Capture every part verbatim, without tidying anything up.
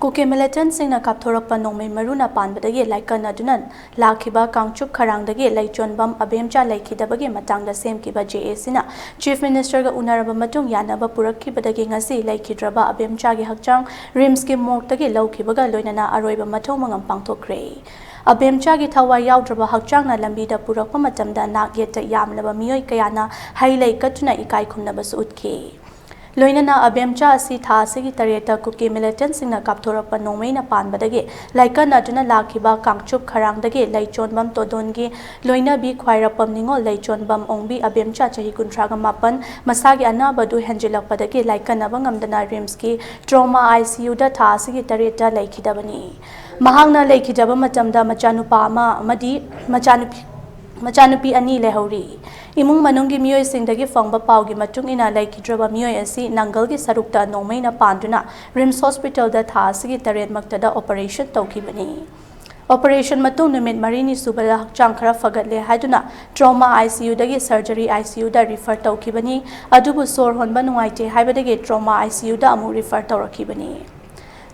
ꯀꯨꯀꯤ ꯃꯤꯂꯤꯇꯦꯟꯠꯁꯤꯡꯅ ꯀꯥꯞꯊꯣꯔꯛꯄ ꯅꯣꯡꯃꯩ ꯃꯔꯨꯅ ꯄꯥꯟꯕꯗꯒꯤ ꯂꯥꯏꯀꯠꯅꯗꯨꯅ ꯂꯥꯛꯈꯤꯕ ꯀꯥꯡꯆꯨꯞ ꯈꯔꯥꯡꯗꯒꯤ ꯂꯩꯆꯣꯟꯕꯝ ꯑꯕꯦꯝꯆꯥ ꯂꯩꯈꯤꯗꯕꯒꯤ ꯃꯇꯥꯡꯗ ꯁꯦꯝꯈꯤꯕ ꯖꯦ ꯑꯦ ꯁꯤꯅ ꯆꯤꯐ ꯃꯤꯅꯤꯁꯇꯔꯒ ꯎꯅꯔꯕ ꯃꯇꯨꯡ ꯌꯥꯅꯕ ꯄꯨꯔꯛꯈꯤꯕꯗꯒꯤ ꯉꯁꯤ ꯂꯩꯈꯤꯗ꯭ꯔꯕ ꯑꯕꯦꯝꯆꯥꯒꯤ ꯍꯛꯆꯥꯡ ꯔꯤꯝꯁꯀꯤ ꯃꯣꯔꯒꯇꯒꯤ ꯂꯧꯈꯤꯕꯒ ꯂꯣꯏꯅꯅ ꯑꯔꯣꯏꯕ ꯃꯊꯧ ꯃꯉꯝ ꯄꯥꯡꯊꯣꯛꯈ꯭ꯔꯦ꯫ ꯑꯕꯦꯝꯆꯥꯒꯤ ꯊꯋꯥꯏ ꯌꯥꯎꯗ꯭ꯔꯕ ꯍꯛꯆꯥꯡꯅ ꯂꯝꯕꯤꯗ ꯄꯨꯔꯛꯄ ꯃꯇꯝꯗ ꯅꯥꯛ ꯌꯦꯠꯇ ꯌꯥꯝꯂꯕ ꯃꯤꯑꯣꯏ ꯀꯌꯥꯅ ꯍꯩ ꯂꯩ ꯀꯠꯇꯨꯅ ꯏꯀꯥꯏ ꯈꯨꯝꯅꯕꯁꯨ ꯎꯠꯈꯤ꯫ ꯂꯣꯏꯅꯅ ꯑꯕꯦꯝꯆꯥ ꯑꯁꯤ ꯊꯥ ꯑꯁꯤꯒꯤ ꯇꯔꯦꯠꯇ ꯀꯨꯀꯤ ꯃꯤꯂꯤꯇꯦꯟꯠꯁꯤꯡꯅ ꯀꯥꯞꯊꯣꯔꯛꯄ ꯅꯣꯡꯃꯩꯅ ꯄꯥꯟꯕꯗꯒꯤ ꯂꯥꯏꯀꯠꯅꯗꯨꯅ ꯂꯥꯛꯈꯤꯕ ꯀꯥꯡꯆꯨꯞ ꯈꯔꯥꯡꯗꯒꯤ ꯂꯩꯆꯣꯟꯕꯝ ꯇꯣꯗꯣꯟꯒꯤ ꯂꯣꯏꯅꯕꯤ ꯈ꯭ꯋꯥꯏꯔꯥꯛꯄꯝ ꯅꯤꯉꯣꯜ ꯂꯩꯆꯣꯟꯕꯝ ꯑꯣꯡꯕꯤ ꯑꯕꯦꯝꯆꯥ ꯆꯍꯤ ꯀꯨꯟꯊ꯭ꯔꯥꯒ ꯃꯥꯄꯟ ꯃꯁꯥꯒꯤ ꯑꯅꯥꯕꯗꯨ ꯍꯦꯟꯖꯤꯜꯂꯛꯄꯗꯒꯤ ꯂꯥꯏꯀꯠꯅꯕ ꯉꯝꯗꯅ ꯔꯤꯝꯁꯀꯤ ꯇ꯭ꯔꯣꯃꯥ ꯑꯥꯏ ꯁꯤ ꯌꯨꯗ ꯊꯥ ꯑꯁꯤꯒꯤ ꯇꯔꯦꯠꯇ ꯂꯩꯈꯤꯗꯕꯅꯤ꯫ ꯃꯍꯥꯛꯅ ꯂꯩꯈꯤꯗꯕ ꯃꯇꯝꯗ ꯃꯆꯥꯅꯨꯄꯥ ꯑꯃ ꯑꯃꯗꯤ ꯃꯆꯥꯅꯨꯄꯤ ꯃꯆꯥꯅꯨꯄꯤ ꯑꯅꯤ ꯂꯩꯍꯧꯔꯤ꯫ ꯏꯃꯨꯡ ꯃꯅꯨꯡꯒꯤ ꯃꯤꯑꯣꯏꯁꯤꯡꯗꯒꯤ ꯐꯪꯕ ꯄꯥꯎꯒꯤ ꯃꯇꯨꯡ ꯏꯟꯅ ꯂꯩꯈꯤꯗ꯭ꯔꯕ ꯃꯤꯑꯣꯏ ꯑꯁꯤ ꯅꯪꯒꯜꯒꯤ ꯁꯔꯨꯛꯇ ꯅꯣꯡꯃꯩꯅ ꯄꯥꯟꯗꯨꯅ ꯔꯤꯝꯁ ꯍꯣꯁꯄꯤꯇꯥꯜꯗ ꯊꯥ ꯑꯁꯤꯒꯤ ꯇꯔꯦꯠꯃꯛꯇꯗ ꯑꯣꯄꯔꯦꯁꯟ ꯇꯧꯈꯤꯕꯅꯤ꯫ ꯑꯣꯄꯔꯦꯁꯟ ꯃꯇꯨꯡ ꯅꯨꯃꯤꯠ ꯃꯔꯤꯅꯤ ꯁꯨꯕꯗ ꯍꯛꯆꯥꯡ ꯈꯔ ꯐꯒꯠꯂꯦ ꯍꯥꯏꯗꯨꯅ trauma I C ꯌꯨꯗꯒꯤ surgery I C ꯌꯨꯗ ꯔꯤꯐꯔ ꯇꯧꯈꯤꯕꯅꯤ꯫ ꯑꯗꯨꯕꯨ ꯁꯣꯔ ꯍꯣꯟꯕ ꯅꯨꯡꯉꯥꯏꯇꯦ ꯍꯥꯏꯕꯗꯒꯤ ꯇ꯭ꯔꯣꯃꯥ ꯑꯥꯏ ꯁꯤ ꯌꯨꯗ ꯑꯃꯨꯛ ꯔꯤꯐꯔ ꯇꯧꯔꯛꯈꯤꯕꯅꯤ꯫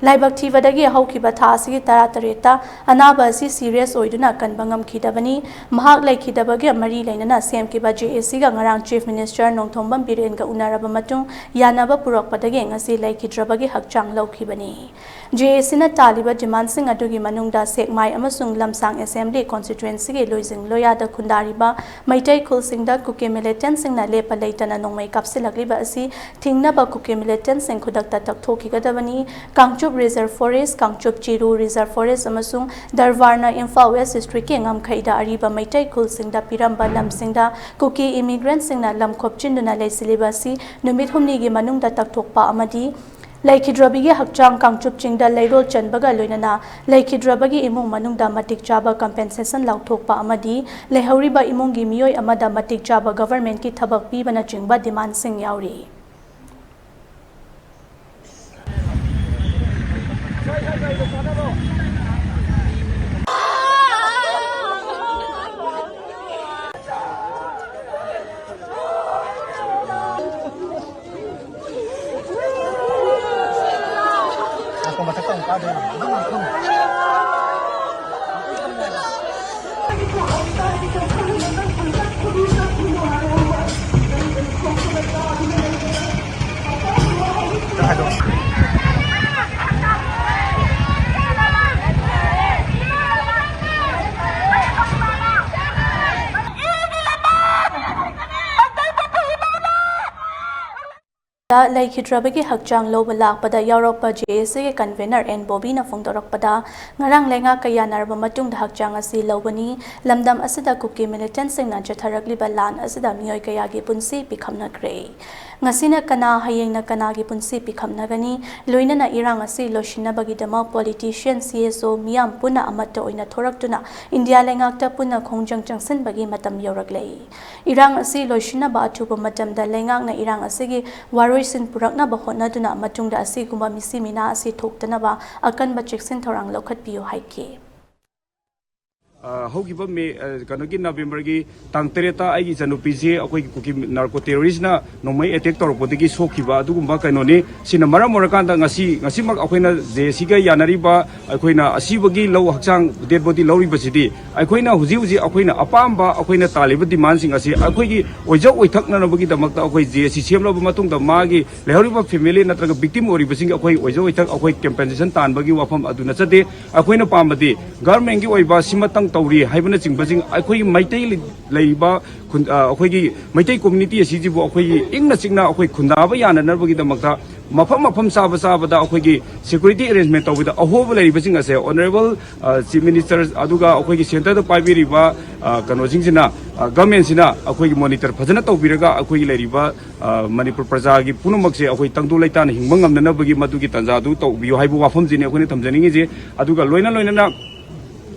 ꯂꯥꯏꯕꯛ ꯊꯤꯕꯗꯒꯤ ꯍꯧꯈꯤꯕ ꯊꯥ ꯑꯁꯤꯒꯤ ꯇꯔꯥꯇꯔꯦꯠꯇ ꯑꯅꯥꯕ ꯑꯁꯤ ꯁꯤꯔꯤꯌꯁ ꯑꯣꯏꯗꯨꯅ ꯀꯟꯕ ꯉꯝꯈꯤꯗꯕꯅꯤ꯫ ꯃꯍꯥꯛ ꯂꯩꯈꯤꯗꯕꯒ ꯃꯔꯤ ꯂꯩꯅꯅ ꯁꯦꯝꯈꯤꯕ ꯖꯦ ꯑꯦ ꯁꯤꯒ ꯉꯔꯥꯡ ꯆꯤꯐ ꯃꯤꯅꯤꯁꯇꯔ ꯅꯣꯡꯊꯣꯝꯕꯝ ꯕꯤꯔꯦꯟꯒ ꯎꯅꯔꯕ ꯃꯇꯨꯡ ꯌꯥꯅꯕ ꯄꯨꯔꯛꯄꯗꯒꯤ ꯉꯁꯤ ꯂꯩꯈꯤꯗ꯭ꯔꯕꯒꯤ ꯍꯛꯆꯥꯡ ꯂꯧꯈꯤꯕꯅꯤ꯫ ꯖꯦ ꯑꯦ ꯁꯤꯅ ꯇꯥꯜꯂꯤꯕ ꯗꯤꯃꯥꯟꯁꯤꯡ ꯑꯗꯨꯒꯤ ꯃꯅꯨꯡꯗ ꯁꯦꯛꯃꯥꯏ ꯑꯃꯁꯨꯡ ꯂꯝꯁꯥꯡ ꯑꯦꯁꯦꯝꯕ꯭ꯂꯤ ꯀꯣꯟꯁꯇꯤꯇ꯭ꯋꯦꯟꯁꯤꯒꯤ ꯂꯣꯏꯖꯤꯡ ꯂꯣꯌꯥꯗ ꯈꯨꯟꯗꯥꯔꯤꯕ ꯃꯩꯇꯩ ꯈꯨꯜꯁꯤꯡꯗ ꯀꯨꯀꯤ ꯃꯤꯂꯤꯇꯦꯟꯠꯁꯤꯡꯅ ꯂꯦꯞꯄ ꯂꯩꯇꯅ ꯅꯣꯡꯃꯩ ꯀꯥꯞꯁꯤꯜꯂꯛꯂꯤꯕ ꯑꯁꯤ ꯊꯤꯡꯅꯕ ꯀꯨꯀꯤ ꯃꯤꯂꯤꯇꯦꯟꯠꯁꯤꯡ ꯈꯨꯗꯛꯇ ꯇꯛꯊꯣꯛꯈꯤꯒꯗꯕꯅꯤ꯫ ꯀꯥꯡꯆꯨꯞ ꯔꯤꯖꯔꯚ ꯐꯣꯔꯦꯁ, ꯀꯥꯡꯆꯨꯞ ꯆꯤꯔꯨ ꯔꯤꯖꯔꯚ ꯐꯣꯔꯦꯁ ꯑꯃꯁꯨꯡ ꯗꯔꯕꯥꯔꯅ ꯏꯝꯐꯥꯜ ꯋꯦꯁ ꯗꯤꯁꯇ꯭ꯔꯤꯛꯀꯤ ꯉꯝꯈꯩꯗ ꯑꯔꯤꯕ ꯃꯩꯇꯩ ꯈꯨꯜꯁꯤꯡꯗ ꯄꯤꯔꯝꯕ ꯂꯝꯁꯤꯡꯗ ꯀꯨꯀꯤ ꯏꯃꯤꯒ꯭ꯔꯦꯟꯠꯁꯤꯡꯅ ꯂꯝ ꯈꯣꯞꯆꯤꯟꯗꯨꯅ ꯂꯩꯁꯤꯜꯂꯤꯕ ꯑꯁꯤ ꯅꯨꯃꯤꯠ ꯍꯨꯝꯅꯤꯒꯤ ꯃꯅꯨꯡꯗ ꯇꯛꯊꯣꯛꯄ ꯑꯃꯗꯤ ꯂꯩꯈꯤꯗ꯭ꯔꯕꯤꯒꯤ ꯍꯛꯆꯥꯡ ꯀꯥꯡꯆꯨꯞ ꯆꯤꯡꯗ ꯂꯩꯔꯣꯜ ꯆꯟꯕꯒ ꯂꯣꯏꯅꯅ ꯂꯩꯈꯤꯗ꯭ꯔꯕꯒꯤ ꯏꯃꯨꯡ ꯃꯅꯨꯡꯗ ꯃꯇꯤꯛ ꯆꯥꯕ ꯀꯝꯄꯦꯟꯁꯦꯁꯟ ꯂꯥꯎꯊꯣꯛꯄ ꯑꯃꯗꯤ ꯂꯩꯍꯧꯔꯤꯕ ꯏꯃꯨꯡꯒꯤ ꯃꯤꯑꯣꯏ ꯑꯃꯗ ꯃꯇꯤꯛ ꯆꯥꯕ ꯒꯚꯔꯟꯃꯦꯟꯠꯀꯤ ꯊꯕꯛ ꯄꯤꯕꯅꯆꯤꯡꯕ ꯗꯤꯃꯥꯟꯁꯤꯡ ꯌꯥꯎꯔꯤ꯫ ꯂꯩꯈꯤꯗ꯭ꯔꯕꯒꯤ ꯍꯛꯆꯥꯡ ꯂꯧꯕ ꯂꯥꯛꯄꯗ ꯌꯥꯎꯔꯛꯄ ꯖꯦ ꯑꯦ ꯁꯤꯒꯤ ꯀꯟꯚꯦꯅꯔ ꯑꯦꯟ ꯕꯣꯕꯤꯅ ꯐꯣꯡꯗꯣꯔꯛꯄꯗ, ꯉꯔꯥꯡ ꯂꯩꯉꯥꯛꯀ ꯌꯥꯅꯔꯕ ꯃꯇꯨꯡꯗ ꯍꯛꯆꯥꯡ ꯑꯁꯤ ꯂꯧꯕꯅꯤ꯫ ꯂꯝꯗꯝ ꯑꯁꯤꯗ ꯀꯨꯀꯤ ꯃꯤꯂꯤꯇꯦꯟꯠꯁꯤꯡꯅ ꯆꯠꯊꯔꯛꯂꯤꯕ ꯂꯥꯟ ꯑꯁꯤꯗ ꯃꯤꯑꯣꯏ ꯀꯌꯥꯒꯤ ꯄꯨꯟꯁꯤ ꯄꯤꯈꯝꯅꯈ꯭ꯔꯦ꯫ ꯉꯁꯤꯅ ꯀꯅꯥ, ꯍꯌꯦꯡꯅ ꯀꯅꯥꯒꯤ ꯄꯨꯟꯁꯤ ꯄꯤꯈꯝꯅꯒꯅꯤ? ꯂꯣꯏꯅꯅ ꯏꯔꯥꯡ ꯑꯁꯤ ꯂꯣꯏꯁꯤꯟꯅꯕꯒꯤꯗꯃꯛ ꯄꯣꯂꯤꯇꯤꯁꯤꯌꯟ, ꯁꯤ ꯑꯦꯁ ꯑꯣ ꯃꯤꯌꯥꯝ ꯄꯨꯟꯅ ꯑꯃꯠꯇ ꯑꯣꯏꯅ ꯊꯣꯔꯛꯇꯨꯅ ꯏꯟꯗꯤꯌꯥ ꯂꯩꯉꯥꯛꯇ ꯄꯨꯟꯅ ꯈꯣꯡꯖꯪ ꯆꯪꯁꯤꯟꯕꯒꯤ ꯃꯇꯝ ꯌꯧꯔꯛꯂꯦ꯫ ꯏꯔꯥꯡ ꯑꯁꯤ ꯂꯣꯏꯁꯤꯟꯅꯕ ꯑꯊꯨꯕ ꯃꯇꯝꯗ ꯂꯩꯉꯥꯛꯅ ꯏꯔꯥꯡ ꯑꯁꯤꯒꯤ ꯋꯥꯔꯣꯏꯁꯤꯟ ꯄꯨꯔꯛꯅꯕ ꯍꯣꯠꯅꯗꯨꯅ ꯃꯇꯨꯡꯗ ꯑꯁꯤꯒꯨꯝꯕ ꯃꯤꯁꯤ ꯃꯤꯅꯥ ꯑꯁꯤ ꯊꯣꯛꯇꯅꯕ ꯑꯀꯟꯕ ꯆꯦꯛꯁꯤꯟ ꯊꯧꯔꯥꯡ ꯂꯧꯈꯠꯄꯤꯌꯨ ꯍꯥꯏꯈꯤ꯫ ꯑ, ꯍꯧꯈꯤꯕ ꯃꯦ, ꯑ, ꯀꯩꯅꯣꯒꯤ ꯅꯕꯦꯝꯕꯔꯒꯤ ꯇꯥꯡ ꯇꯔꯦꯠꯇ ꯑꯩꯒꯤ ꯏꯆꯟꯅꯨꯄꯤꯁꯦ ꯑꯩꯈꯣꯏꯒꯤ ꯀꯨꯀꯤ ꯅꯥꯔꯀꯣ ꯇꯦꯔꯣꯔꯤꯁꯅ ꯅꯣꯡꯃꯩ ꯑꯦꯇꯦꯛ ꯇꯧꯔꯛꯄꯗꯒꯤ ꯁꯣꯛꯈꯤꯕ ꯑꯗꯨꯒꯨꯝꯕ ꯀꯩꯅꯣꯅꯤ꯫ ꯁꯤꯅ ꯃꯔꯝ ꯑꯣꯏꯔꯀꯥꯟꯗ ꯉꯁꯤ, ꯉꯁꯤꯃꯛ ꯑꯩꯈꯣꯏꯅ ꯖꯦ ꯑꯦ ꯁꯤꯒ ꯌꯥꯅꯔꯤꯕ, ꯑꯩꯈꯣꯏꯅ ꯑꯁꯤꯕꯒꯤ ꯂꯧ, ꯍꯛꯆꯥꯡ ꯗꯦꯗ ꯕꯣꯗꯤ ꯂꯧꯔꯤꯕꯁꯤꯗꯤ ꯑꯩꯈꯣꯏꯅ ꯍꯧꯖꯤꯛ ꯍꯧꯖꯤꯛ ꯑꯩꯈꯣꯏꯅ ꯑꯄꯥꯝꯕ, ꯑꯩꯈꯣꯏꯅ ꯇꯥꯜꯂꯤꯕ ꯗꯤꯃꯥꯟꯁꯤꯡ ꯑꯁꯤ ꯑꯩꯈꯣꯏꯒꯤ ꯑꯣꯏꯖ ꯑꯣꯏꯊꯛꯅꯅꯕꯒꯤꯗꯃꯛꯇ ꯑꯩꯈꯣꯏ ꯖꯦ ꯑꯦ ꯁꯤ ꯁꯦꯝꯂꯕ ꯃꯇꯨꯡꯗ ꯃꯥꯒꯤ ꯂꯩꯍꯧꯔꯤꯕ ꯐꯦꯃꯤꯂꯤ ꯅꯠꯇ꯭ꯔꯒ ꯚꯤꯛꯇꯤꯝ ꯑꯣꯏꯔꯤꯕꯁꯤꯡꯒꯤ ꯑꯩꯈꯣꯏ ꯑꯣꯏꯖ ꯑꯣꯏꯊꯛ ꯑꯩꯈꯣꯏ ꯀꯦꯝꯄꯦꯟꯁꯦꯁꯟ ꯇꯥꯟꯕꯒꯤ ꯋꯥꯐꯝ ꯑꯗꯨ ꯅꯠꯆꯗꯦ꯫ ꯑꯩꯈꯣꯏꯅ ꯄꯥꯝꯕꯗꯤ ꯒꯚꯔꯟꯃꯦꯟꯒꯤ ꯑꯣꯏꯕ ꯁꯤꯃꯇꯪ ꯇꯧꯔꯤ ꯍꯥꯏꯕꯅꯆꯤꯡꯕꯁꯤꯡ, ꯑꯩꯈꯣꯏꯒꯤ ꯃꯩꯇꯩ ꯂꯩꯔꯤꯕ ꯈꯨꯟ-, ꯑ, ꯑꯩꯈꯣꯏꯒꯤ ꯃꯩꯇꯩ ꯀꯝꯃ꯭ꯌꯨꯅꯤꯇꯤ ꯑꯁꯤꯁꯤꯕꯨ ꯑꯩꯈꯣꯏꯒꯤ ꯏꯪꯅ ꯆꯤꯛꯅ ꯑꯩꯈꯣꯏ ꯈꯨꯟꯗꯥꯕ ꯌꯥꯅꯅꯕꯒꯤꯗꯃꯛꯇ ꯃꯐꯝ ꯃꯐꯝ ꯆꯥꯕ ꯆꯥꯕꯗ ꯑꯩꯈꯣꯏꯒꯤ ꯁꯦꯀ꯭ꯌꯨꯔꯤꯇꯤ ꯑꯦꯔꯦꯟꯖꯃꯦꯟ ꯇꯧꯕꯗ ꯑꯍꯣꯕ ꯂꯩꯔꯤꯕꯁꯤꯡ ꯑꯁꯦ ꯑꯣꯅꯔꯦꯕꯜ, ꯑ, ꯆꯤꯐ ꯃꯤꯅꯤꯁꯇꯔ ꯑꯗꯨꯒ ꯑꯩꯈꯣꯏꯒꯤ ꯁꯦꯟꯇꯔꯗ ꯄꯥꯏꯕꯤꯔꯤꯕ, ꯑ, ꯀꯩꯅꯣꯁꯤꯡꯁꯤꯅ, ꯑ, ꯒꯚꯔꯟꯃꯦꯟꯁꯤꯅ ꯑꯩꯈꯣꯏꯒꯤ ꯃꯣꯅꯤꯇꯔ ꯐꯖꯅ ꯇꯧꯕꯤꯔꯒ ꯑꯩꯈꯣꯏꯒꯤ ꯂꯩꯔꯤꯕ, ꯑ, ꯃꯅꯤꯄꯨꯔ ꯄ꯭ꯔꯖꯥꯒꯤ ꯄꯨꯝꯅꯃꯛꯁꯦ ꯑꯩꯈꯣꯏ ꯇꯪꯗꯨ ꯂꯩꯇꯥꯅ ꯍꯤꯡꯕ ꯉꯝꯅꯅꯕꯒꯤ ꯃꯗꯨꯒꯤ ꯇꯥꯟꯖꯥꯗꯨ ꯇꯧꯕꯤꯌꯨ ꯍꯥꯏꯕ ꯋꯥꯐꯝꯁꯤꯅꯤ ꯑꯩꯈꯣꯏꯅ ꯊꯝꯖꯅꯤꯡꯉꯤꯁꯦ꯫ ꯑꯗꯨꯒ ꯂꯣꯏꯅ ꯂꯣꯏꯅꯅ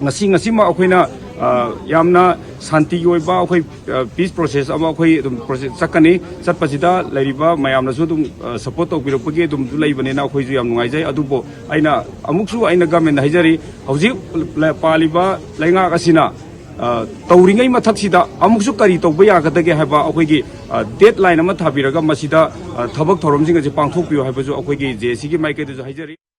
ꯉꯁꯤ, ꯉꯁꯤꯃꯛ ꯑꯩꯈꯣꯏꯅ, ꯑ, ꯌꯥꯝꯅ ꯁꯥꯟꯇꯤꯒꯤ ꯑꯣꯏꯕ ꯑꯩꯈꯣꯏ, ꯑ, ꯄꯤꯁ ꯄ꯭ꯔꯣꯁꯦꯁ ꯑꯃ ꯑꯩꯈꯣꯏ ꯑꯗꯨꯝ ꯄ꯭ꯔꯣꯁꯦꯁ ꯆꯠꯀꯅꯤ꯫ ꯆꯠꯄꯁꯤꯗ ꯂꯩꯔꯤꯕ ꯃꯌꯥꯝꯅꯁꯨ ꯑꯗꯨꯝ, ꯑ, ꯁꯄꯣꯔꯠ ꯇꯧꯕꯤꯔꯛꯄꯒꯤ ꯑꯗꯨꯝꯁꯨ ꯂꯩꯕꯅꯤꯅ ꯑꯩꯈꯣꯏꯁꯨ ꯌꯥꯝ ꯅꯨꯡꯉꯥꯏꯖꯩ꯫ ꯑꯗꯨꯕꯨ ꯑꯩꯅ ꯑꯃꯨꯛꯁꯨ ꯑꯩꯅ ꯒꯚꯔꯟꯃꯦꯟꯗ ꯍꯥꯏꯖꯔꯤ, ꯍꯧꯖꯤꯛ ꯂ-, ꯄꯥꯜꯂꯤꯕ ꯂꯩꯉꯥꯛ ꯑꯁꯤꯅ, ꯑ, ꯇꯧꯔꯤꯉꯩ ꯃꯊꯛꯁꯤꯗ ꯑꯃꯨꯛꯁꯨ ꯀꯔꯤ ꯇꯧꯕ ꯌꯥꯒꯗꯒꯦ ꯍꯥꯏꯕ ꯑꯩꯈꯣꯏꯒꯤ, ꯑ, ꯗꯦꯗ ꯂꯥꯏꯟ ꯑꯃ ꯊꯥꯕꯤꯔꯒ ꯃꯁꯤꯗ, ꯑ, ꯊꯕꯛ ꯊꯧꯔꯝꯁꯤꯡ ꯑꯁꯤ ꯄꯥꯡꯊꯣꯛꯄꯤꯌꯨ ꯍꯥꯏꯕꯁꯨ ꯑꯩꯈꯣꯏꯒꯤ ꯖꯦ ꯑꯦ ꯁꯤꯒꯤ ꯃꯥꯏꯀꯩꯗꯁꯨ ꯍꯥꯏꯖꯔꯤ꯫